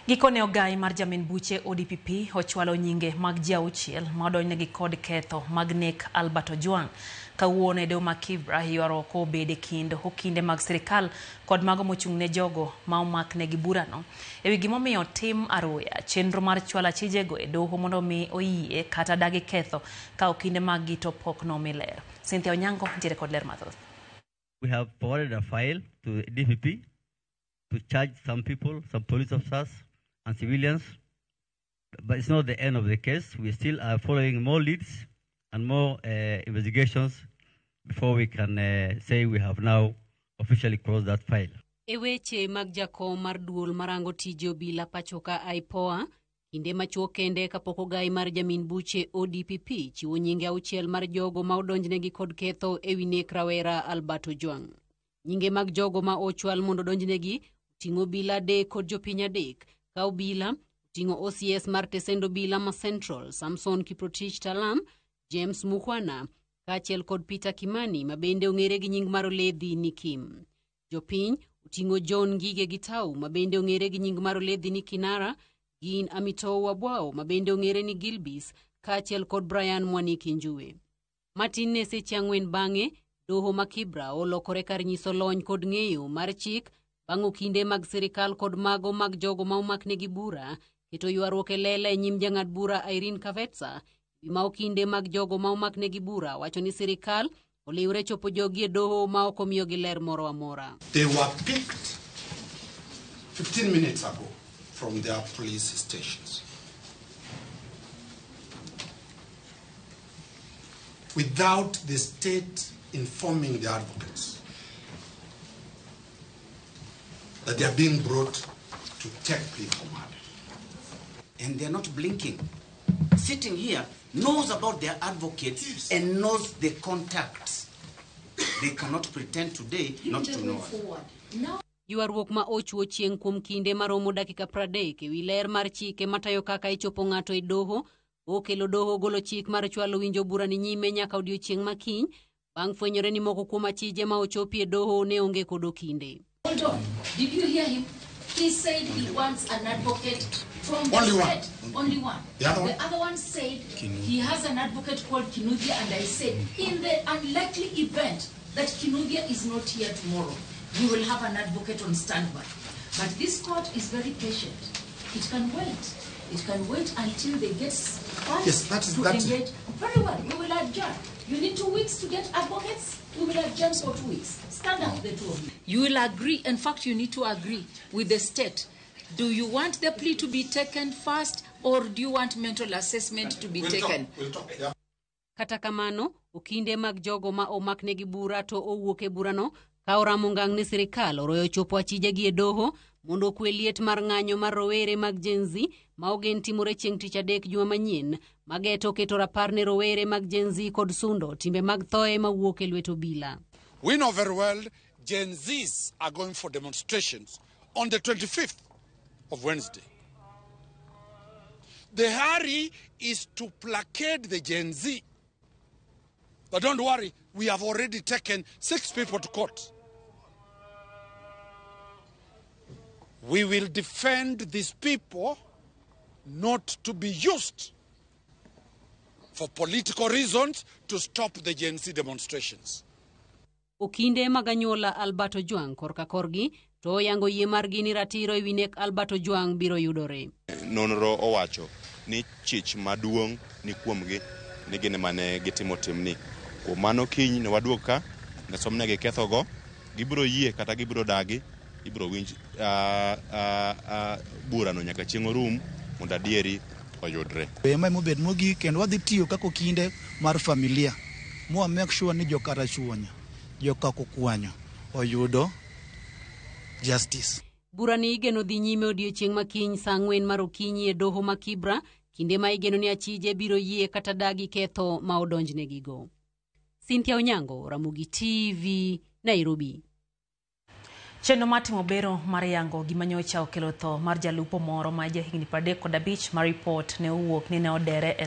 Gikone ogai mar jamin buche ODPP ochwalo nyinge mag ji auchiel ma odonjnegi kod ketho mag nek Albert Ojwang. Kawuono e doho ma Kibra ywaruok obede kind okinde mag sirikal kod mago mochung' ne jogo ma omaknegi burano ewi gimomiyo tim aruya chenro mar chwalo achijego e doho mondo mi oyie kata dagi ketho ka okinde mag gi to pok nomi ler. Cynthia Onyango ntiere kod ler mathoth. We have forwarded a file to DPP to charge some people, some police officers and civilians, but it's not the end of the case. We still are following more leads and more investigations before we can say we have now officially closed that file. E weche mag jakom mar duol marango tije obila pachoka IPOA, kinde machuok kende kapok ogai mar jamin buche ODPP chiwo nyinge auchiel mar jogo ma odonjnegi kod ketho ewi nek rawera Albert Ojwang. Nyinge mag jogo ma ochwal mondo odonjnegi oting'o obila adek kod jopiny adek, ka obila oting'o OCS mar tesend obila ma Central, Samson Kiprotich Talam, James Mukhwana, kaachiel kod Peter Kimani ma bende ong'ere gi nying mar Oledhi ni Kim. Jopiny oting'o John Ngige Gitau ma bende ong'ere gi nying mar Oledhi ni Kinara, gin Amitou Wabwao ma bende ong'ere ni Gilbis, kaachiel kod Brian Mwaniki Njue. Matin ne seche ang'wen bang'e, doho ma Kibra olokore kar nyiso lony kod ng'eyo mar chik bang' okinde mag sirikal kod mago mag jogo ma omaknegi bura keto ywaruok e lela e nyim jang'ad bura Irene Kavetsa ma okinde mag jogo ma omaknegi bura wacho ni sirikal oliwre chopo jogi e doho ma ok omiyogi ler moro amora. They were picked 15 minutes ago from their police stations. Without the state informing the advocates that they are being brought to take plea for murder. And they are not blinking. Sitting here knows about their advocates, yes, and knows the contacts. They cannot pretend today not to know. No. Ywaruok ma ochuo chieng' kuom kinde maromo dakika 30 ewi ler mar chike matayo kaka ichopo ng'ato e doho, okelo doho golo chik mar chwalo winjo bura ni nyime nyaka odiochieng' makiny, bang' fwenyore ni moko kuom achije ma ochopi e doho ne onge kod okinde. Hold on. Did you hear him? He said he wants an advocate from the Only state. One. Only one. The other one? The other one said he has an advocate called Kinuthia, and I said, in the unlikely event that Kinuthia is not here tomorrow, we will have an advocate on standby. But this court is very patient. It can wait. It can wait until they get funds yes, that is, to that engage. Very well, we will adjourn. You need 2 weeks to get advocates? We will adjourn for 2 weeks. Stand up, the two of you. You will agree. In fact, you need to agree with the state. Do you want the plea to be taken first, or do you want mental assessment to be taken? We'll talk. Yeah. Kata kamano, okinde mag jogo ma omaknegi bura to owuok e burano ka oramo ngang' ne sirikal oroyo chopo achijegi e doho mondo okwe liet mar ng'anyo mar rowere mag Gen Z ma ogen timore chieng' tich adek juma manyien mageto keto rapar ne rowere mag Gen Z kod sundo timbe mag thoe mawuok e lwet obila. We know very well Gen Zs are going for demonstrations on the 25th of Wednesday. The hurry is to placate the Gen Z. But don't worry, we have already taken 6 people to court. We will defend these people not to be used for political reasons to stop the Gen Z demonstrations. Okinde mag anyuola Albert Ojwang korka korgi to oyango yie margi ni ratiro ewi nek Albert Ojwang biro yudore. Nonro owacho ni chich maduong' ni kuomgi ni gin mane gitimo timni. Kuom mano kiny ne waduog ka ne somnegi kethogo, gibiro yie kata gibiro dagi, ibiro winj burano nyaka chieng' orum mondo adieri oyudre. Ema mobed mogik kendo wadhi tiyo kaka okinde mar familia. Mwa make sure ni joka Rachuonyo, joka Kokwanyo oyudo justice. Burani igeno dhi nyime odiochieng' makiny saa 4 mar okinyi e doho ma Kibra, kinde ma igeno ni achije biro yie kata dagi ketho ma odonjnegigo. Cynthia Onyango, Ramogi TV, Nairobi. Chenro mar timo bero mar yango gima nyocha okelo tho mar jalupo moro ma jahigni 35 ma ripot ne owuok ni ne odere e